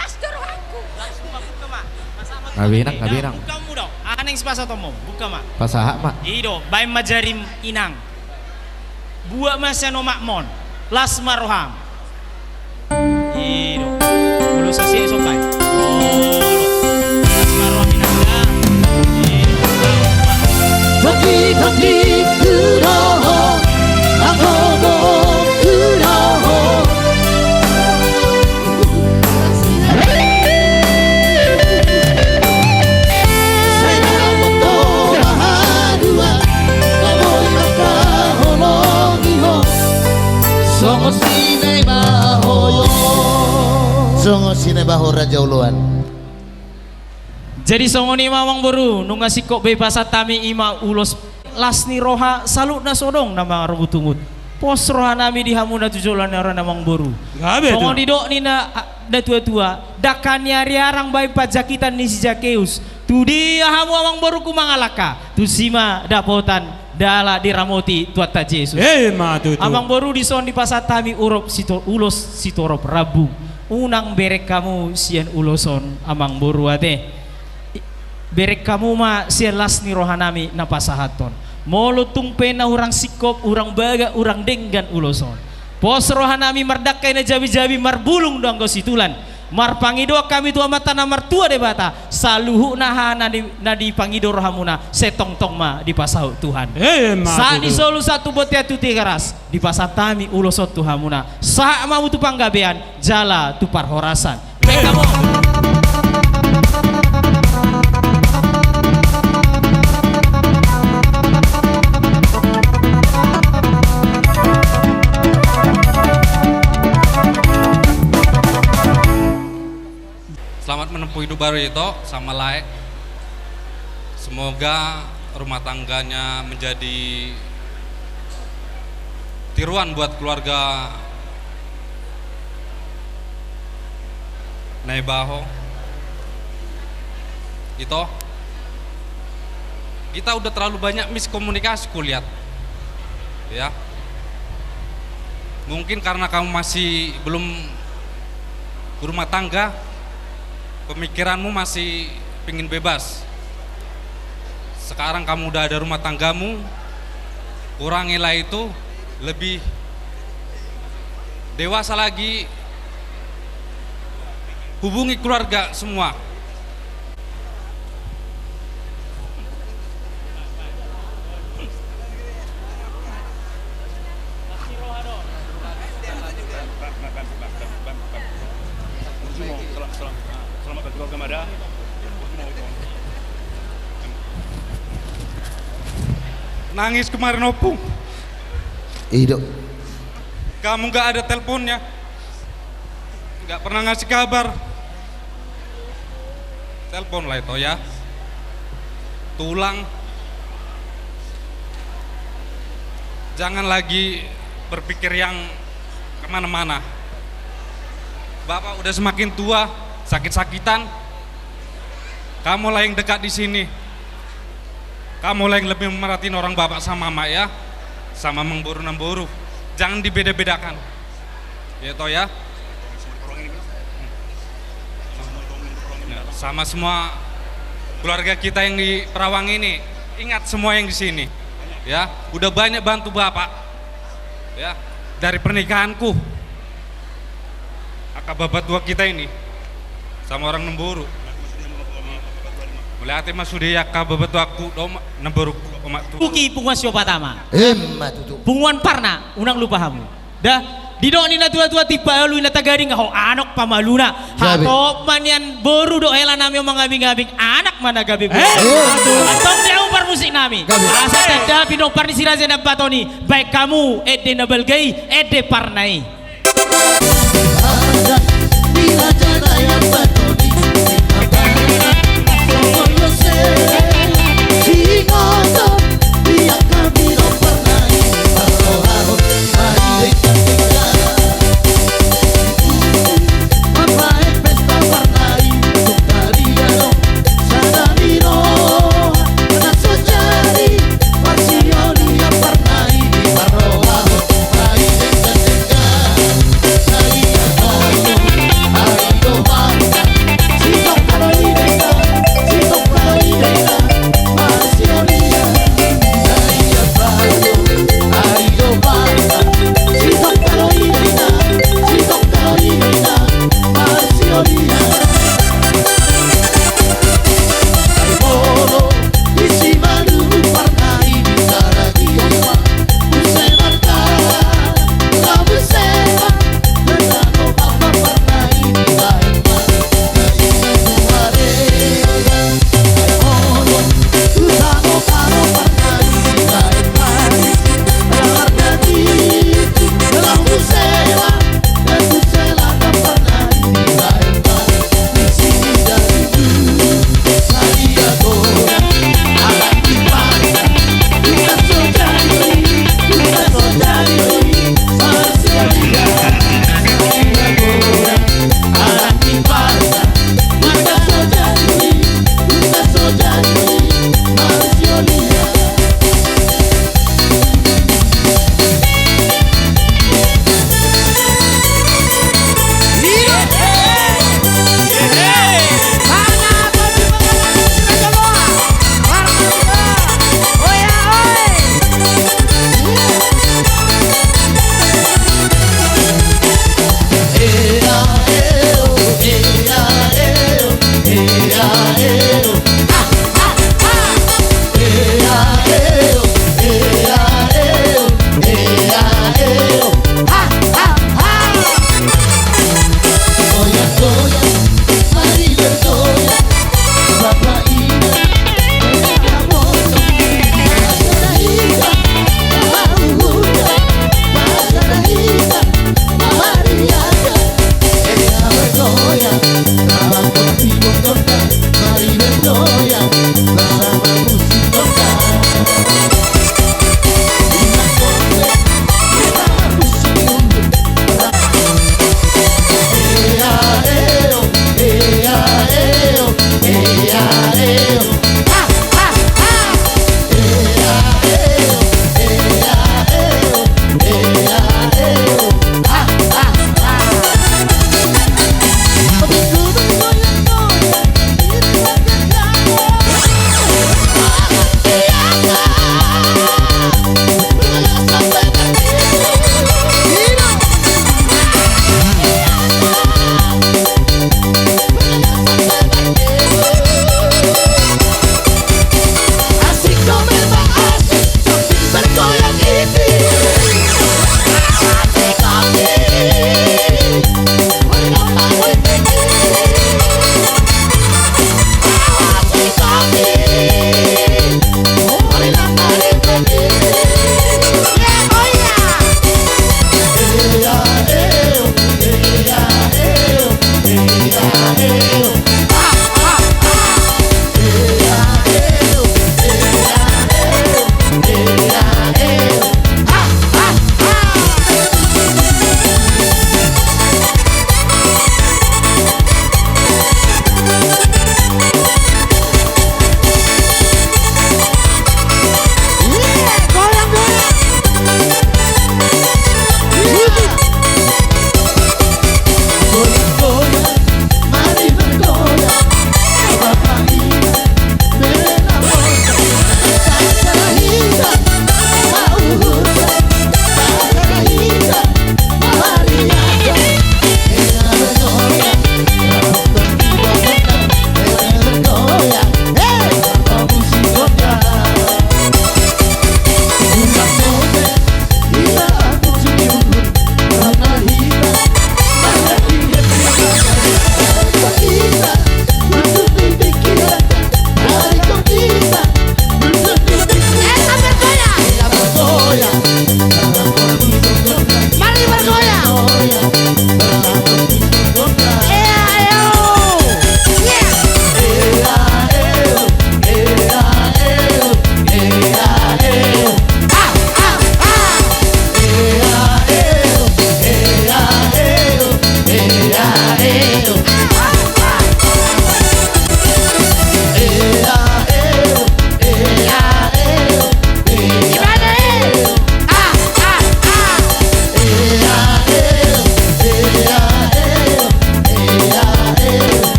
Las do rohangku. Langsung ma buka ma. Pasahat ma. Nga be inang, nga be inang. Buka ma do. Aha naeng sipasahatonmu? Buka ma. Pasahat ma. I do, baen ma jarim inang. Buat ma sian omakmon. Las ma roham. I do. Ulos sasea i sombai. Las ma roham inang da. I do. Bagi-bagi ku roho, anggo dohot ku roho. Songon si Naibaho, raja oloan. Jadi songon i ma amang boru, nunga singkop be pasahat hami i ma ulos las ni roha saluhutna so adong na marbuntungut. Pos rohanami di hamuna tu joloan ni ari on amang boru. Songon didok ni na, natuatua, dangka ni ari arang baen panjangkitan ni si Zakeus. Tu dia hamu amang boruku mangalangka, tusi ma dapotan jala diramoti Tuhanta Jesus. Ima tutu. Amang boru, dison dipasahat hami ulos sitorop rambu. Unang bereng hamu sian ulos on amang boru ate. Bereng hamu ma sian las ni rohanami na pasahathon. Molo tung pe na hurang singkop, hurang bagak, hurang denggan ulos on, pos rohanami mardangka i na jabijabi, marbulung do anggo situlan. Marpangidoan hami tu Amanta na martua Debata, saluhutna aha na dipangido rohamuna sai tongtong ma dipasaut Tuhan. Sahat ni solu sahat tu bontean tu Tigaras, dipasahat hami ulos on tu hamuna. Sahat ma hamu tu panggabean jala tu parhorasan. Selamat menempuh hidup baru ito sama lae. Semoga rumah tangganya menjadi tiruan buat keluarga Naibaho. Ito, kita udah terlalu banyak miskomunikasi kulihat. Ya. Mungkin karena kamu masih belum berumah tangga, pemikiranmu masih pingin bebas. Sekarang kamu udah ada rumah tanggamu, kurangilah itu, lebih dewasa lagi, hubungi keluarga semua. Nangis kemarin, Opung. Ido. Kamu nggak ada teleponnya. Nggak pernah ngasih kabar. Telepon lah itu ya. Tulang. Jangan lagi berpikir yang kemana-mana. Bapak udah semakin tua, sakit-sakitan. Kamu lah yang dekat di sini. Kamu lah yang lebih merhatiin orang bapak sama mama ya, sama Amangboru Namboru. Jangan dibeda-bedakan. Ya toh ya. Nah, sama semua keluarga kita yang di Perawang ini, ingat semua yang di sini. Ya, udah banyak bantu bapak. Ya, dari pernikahanku. Angka bapatua kita ini sama orang Namboru. Mauliate ma sude angka bapatuangku dohot namboruku, omakku. Uki punguan siopat ama. Emma tutu. Punguan Parna, unang lupa hamu. Da, didok ni na tua-tua, tipa alu i na tagading, ho anok pamaluna. Gabe. Hatop ma nian boru dohot hela nami on mangabing-abing, anak ma na gabe boru. Eh, aduh. Antong di au parmusik nami. Gabe. Asa tanda pinompar ni si Raja Nambatoni, baen hamu ende na balga i, ende Parna i.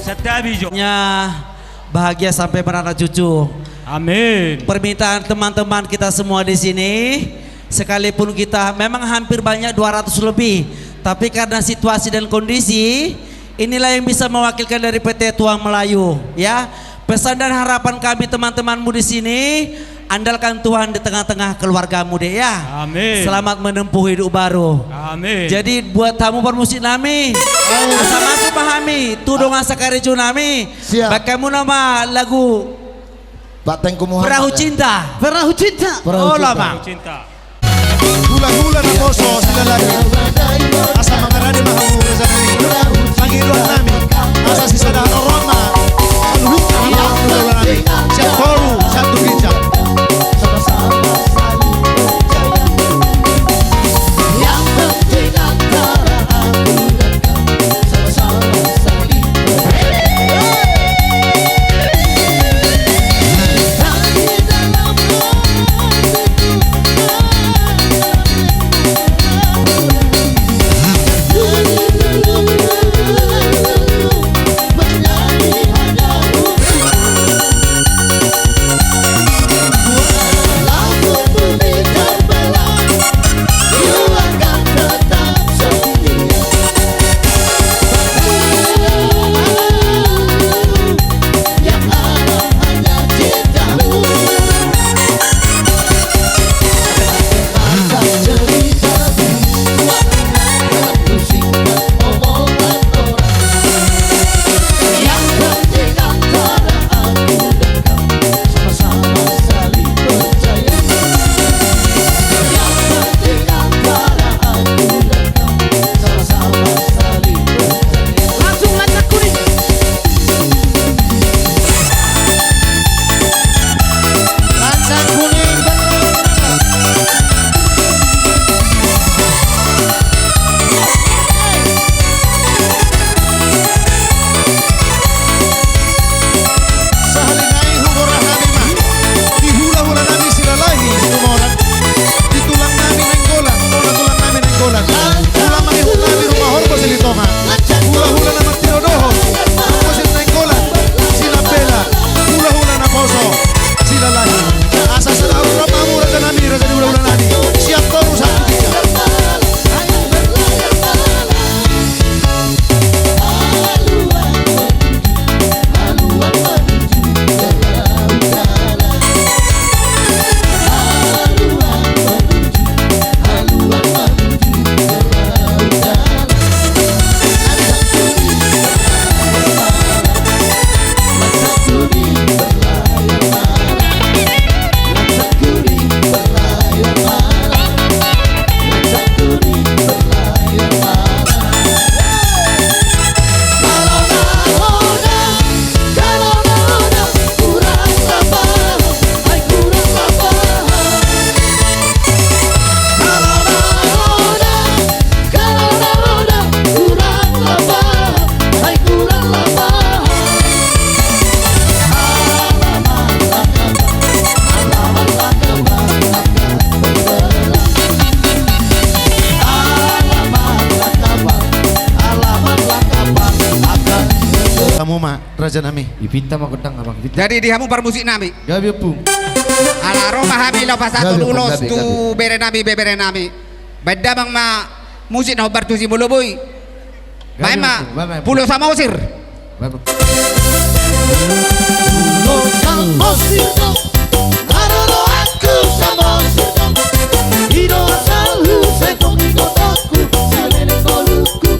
Santabi jo. Nya bahagia sampai merana cucu. Amin. Permintaan teman-teman kita semua di sini, sekalipun kita memang hampir banyak dua ratus lebih, tapi karena situasi dan kondisi, inilah yang bisa mewakilkan dari P T Tuang Melayu, ya. Pesan dan harapan kami teman-temanmu di sini, andalkan Tuhan di tengah-tengah keluargamu deh ya. Amin. Selamat menempuh hidup baru. Amin. Jadi buat hamu parmusik nami, asa masuk ma hami tu dongan sakarejo nami. Siap. Baen hamu nama lagu Perahu Cinta. Perahu Cinta. Perahu Cinta. Hulahula naposo Silalahi. Asa mangarade ma hamu raja nami. Pangidoan nami. Asa sisada roha ma. Saluhutna hamu hulahula nami. Sian toru sahat tu ginjang. Sahali nai hugoar hami ma di hulahula nami Silalahi Situmorang, di tulang nami Nainggolan, bona tulang nami Nainggolan, tulang nami, hula nami Rumahorbo Silitonga, hulahula na martinodohon, Rumahorbo Sinainggolan, Sinambela, hulahula naposo Silalahi. Asa sada roha ma hamu raja nami, raja ni hulahula nami, sian toru sahat tu ginjang. Hamu ma raja nami. Ipinta ma gondang, abang, ipinta. Jadi di hamu parmusik nami. Gabe, Ompung. Ala ro ma hami laho pasahathon ulos tu bere nami, bebere nami. Baen damang ma musik na hombar tu Simoloboi. Baen ma, Pulo Samosir. Pulo Samosir do, haroroanku Samosir do. I do asalhu, sai bongi godangku, saleleng ngolungku.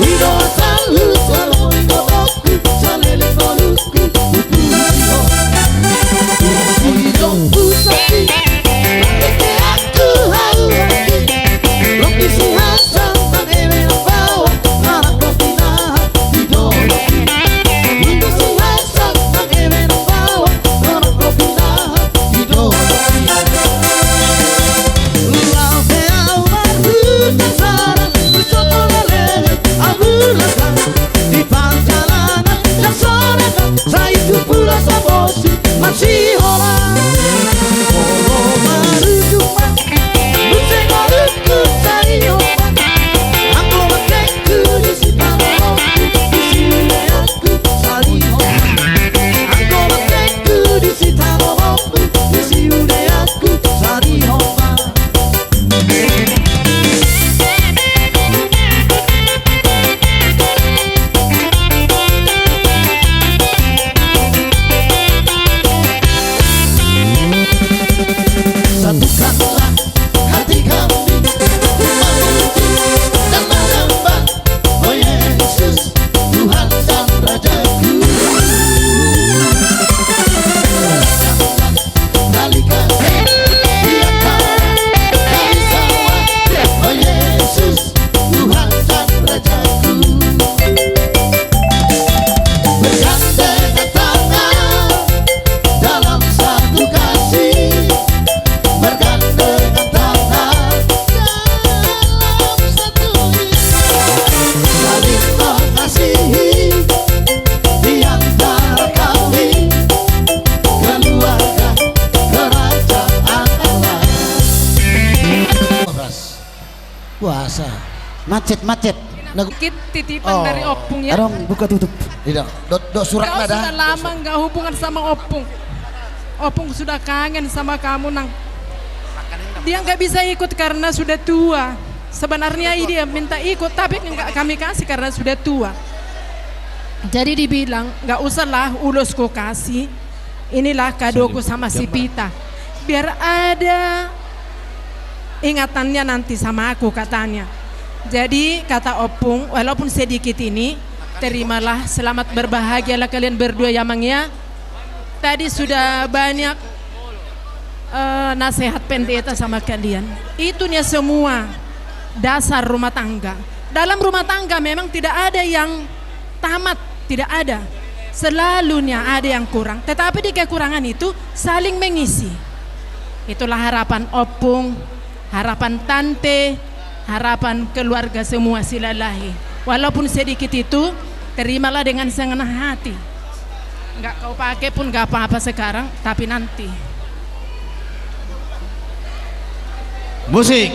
I do asalhu, sai bongi godangku, saleleng ngolungku. Macet, macet. Dikit titipan dari Ompung, ya. Adong buka tutup. Tidak. Dok, dok surat. Kau sudah lama nggak hubungan sama Ompung. Ompung sudah kangen sama kamu, Nang. Dia nggak bisa ikut karena sudah tua. Sebenarnya dia minta ikut, tapi nggak kami kasih karena sudah tua. Jadi dibilang, "Nggak usahlah, ulos ku kasih. Inilah kadoku sama si Pita. Biar ada ingatannya nanti sama aku," katanya. Jadi, kata Ompung, walaupun sedikit ini, terimalah, selamat berbahagialah kalian berdua ya, Mang, ya. Tadi sudah banyak, eh, nasihat pendeta sama kalian. Itu nia semua dasar rumah tangga. Dalam rumah tangga memang tidak ada yang tamat, tidak ada. Selalu nia ada yang kurang. Tetapi di kekurangan itu saling mengisi. Itulah harapan Ompung, harapan Tante, harapan keluarga semua Silalahi. Walaupun sedikit itu, terimalah dengan senang hati. Nggak kau pakai pun nggak apa-apa sekarang, tapi nanti. Musik.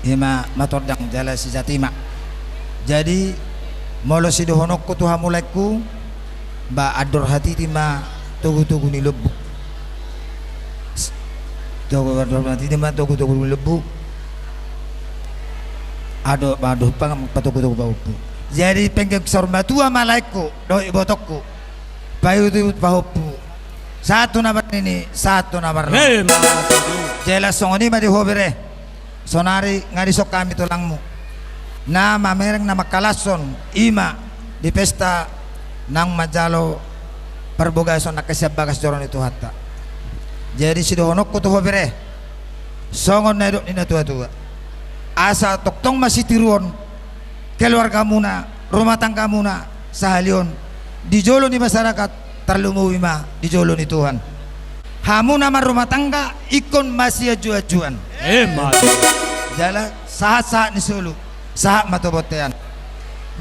Ima matondang jala sijati ma. Jadi molo sidohononku tu hamu laengku, ba andor hatiti ma togutogu ni lombu. Togu andor hatiti ma togutogu ni lombu. Ado ba andor pang patogutogu pahompu. Jadi penggeng saur matua ma laengku dohot ibotongku. Paihutihut pahompu. Sahat tu na marnini, sahat tu na marnono. Jala songon i ma di ho bere. Sonari nga dison hami tulangmu na mamereng na mangkalashon ima di pesta naung manjalo parbagason angka sian bagas joro ni Tuhanta. Jadi sidohononku tu ho bere, songon na nidok ni natuatua, asa tongtong ma sitiruon keluargamuna, rumah tanggamuna sahali on di jolo ni masyarakat, tarlumobi ma di jolo ni Tuhan. Hamu na marrumah tangga ingkon masianjuanjuan. Ima tutu. Jala sahatsahat ni solu, sahat ma tu bontean.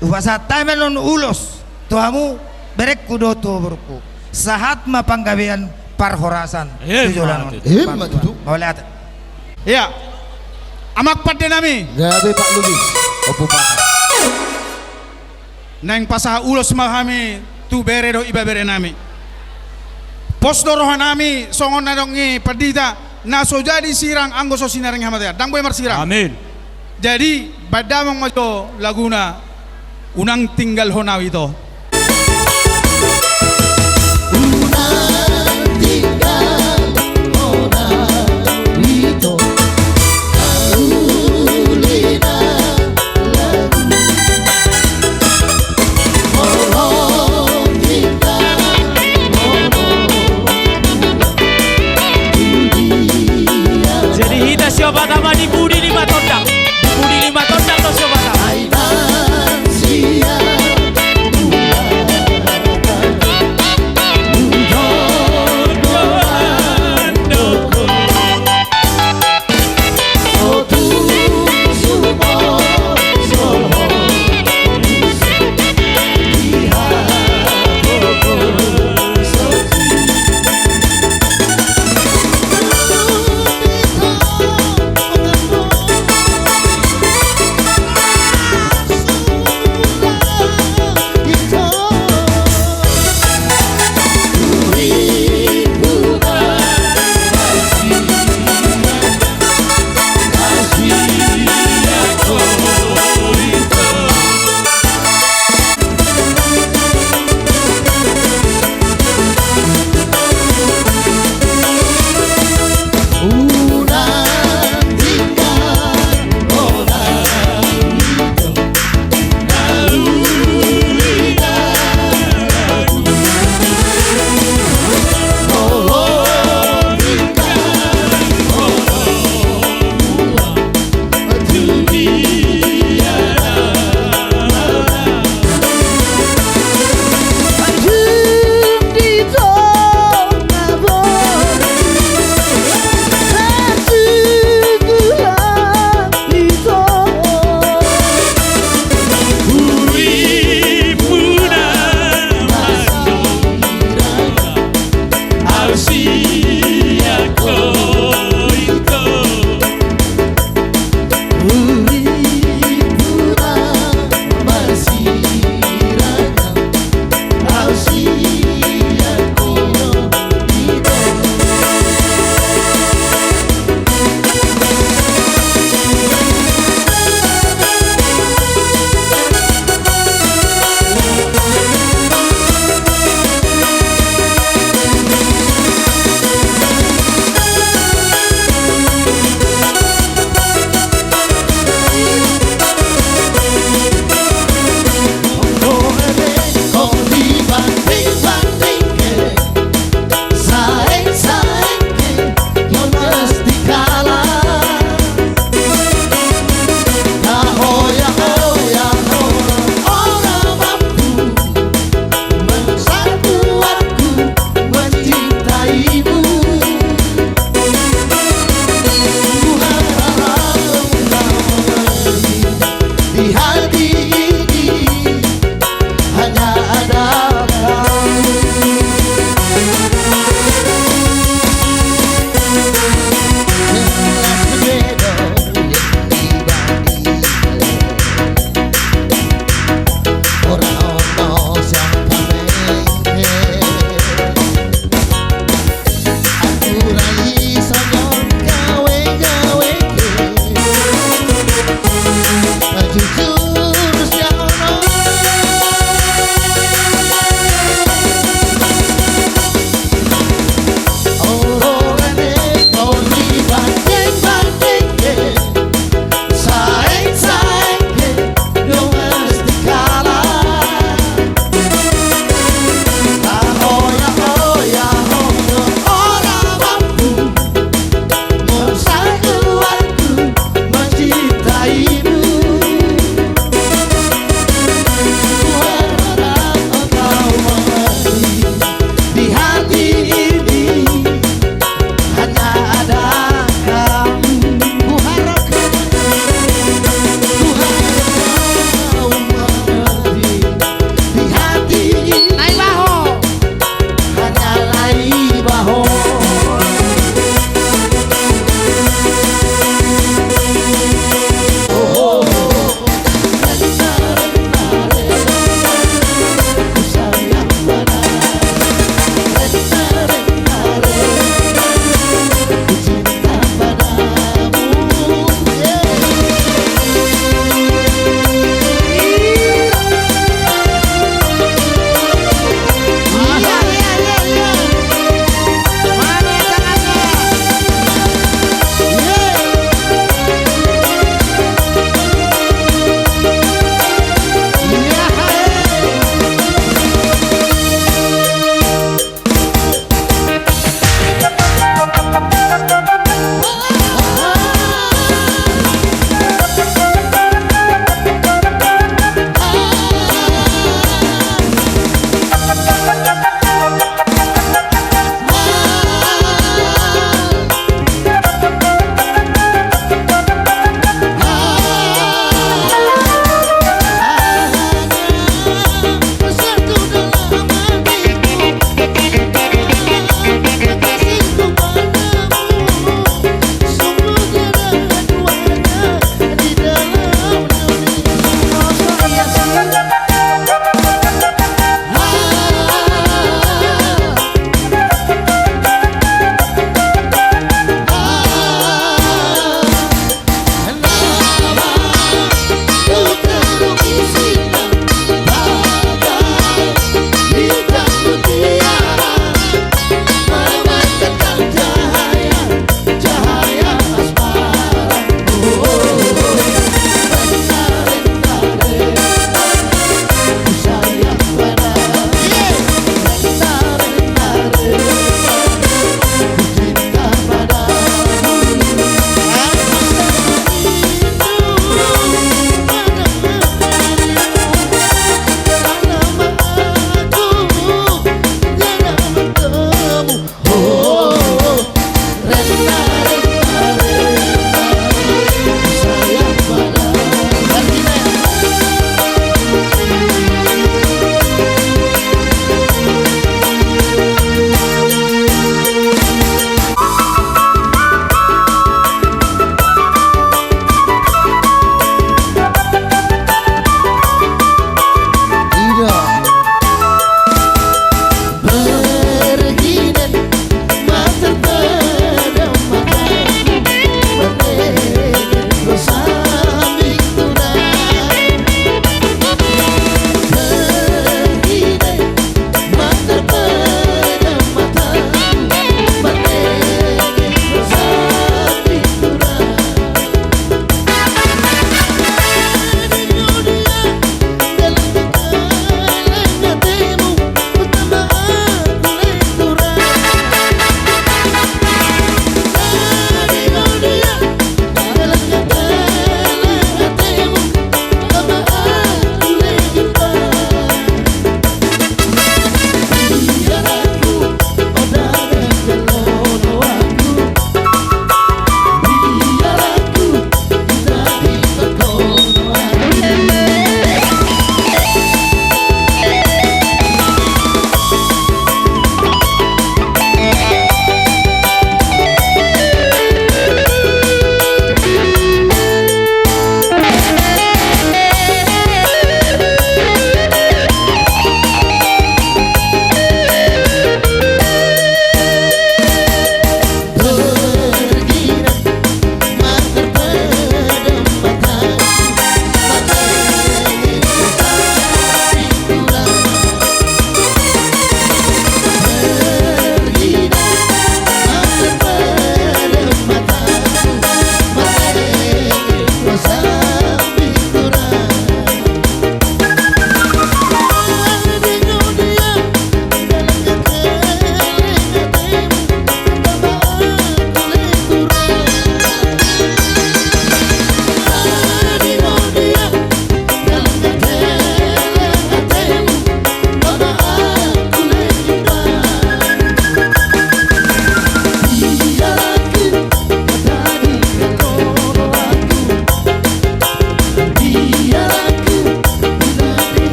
Hupasahat hami ma on ulos tu hamu berengku dohot tu borungku. Sahat ma panggabean parhorasan. Ima tutu. Ima tutu. Mauliate. Ia. Amang pande nami. Gabe Pak Lubis. Ompu Pakar. Naeng pasahat ulos ma hami tu bere dohot ibebere nami. Pos do roha nami songon na nidok ni pandita, na so jadi sirang anggo so sinaringi hamatean. Ndang boi marsirang. Amin. Jadi baen damang ma jo laguna. Unang tinggalhon au ito. Unang tinggalhon au ito. Uli na lagu. Holong tinggalhon au. Jadi hita siop hata ma di pudi ni matondang. Di pudi ni matondang do siop hata.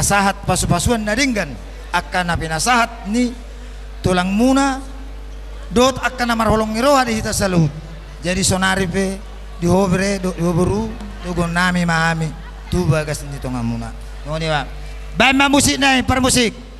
sahat pasupasuan na denggan, angka na pinasahat ni tulangmuna dohot angka na marholong ni roha di hita saluhut. Jadi sonari pe di ho bere dohot di ho boru, toguon nami ma hami tu bagas ni tongamuna. Nunga i ba. Baen ma musik nai, parmusik.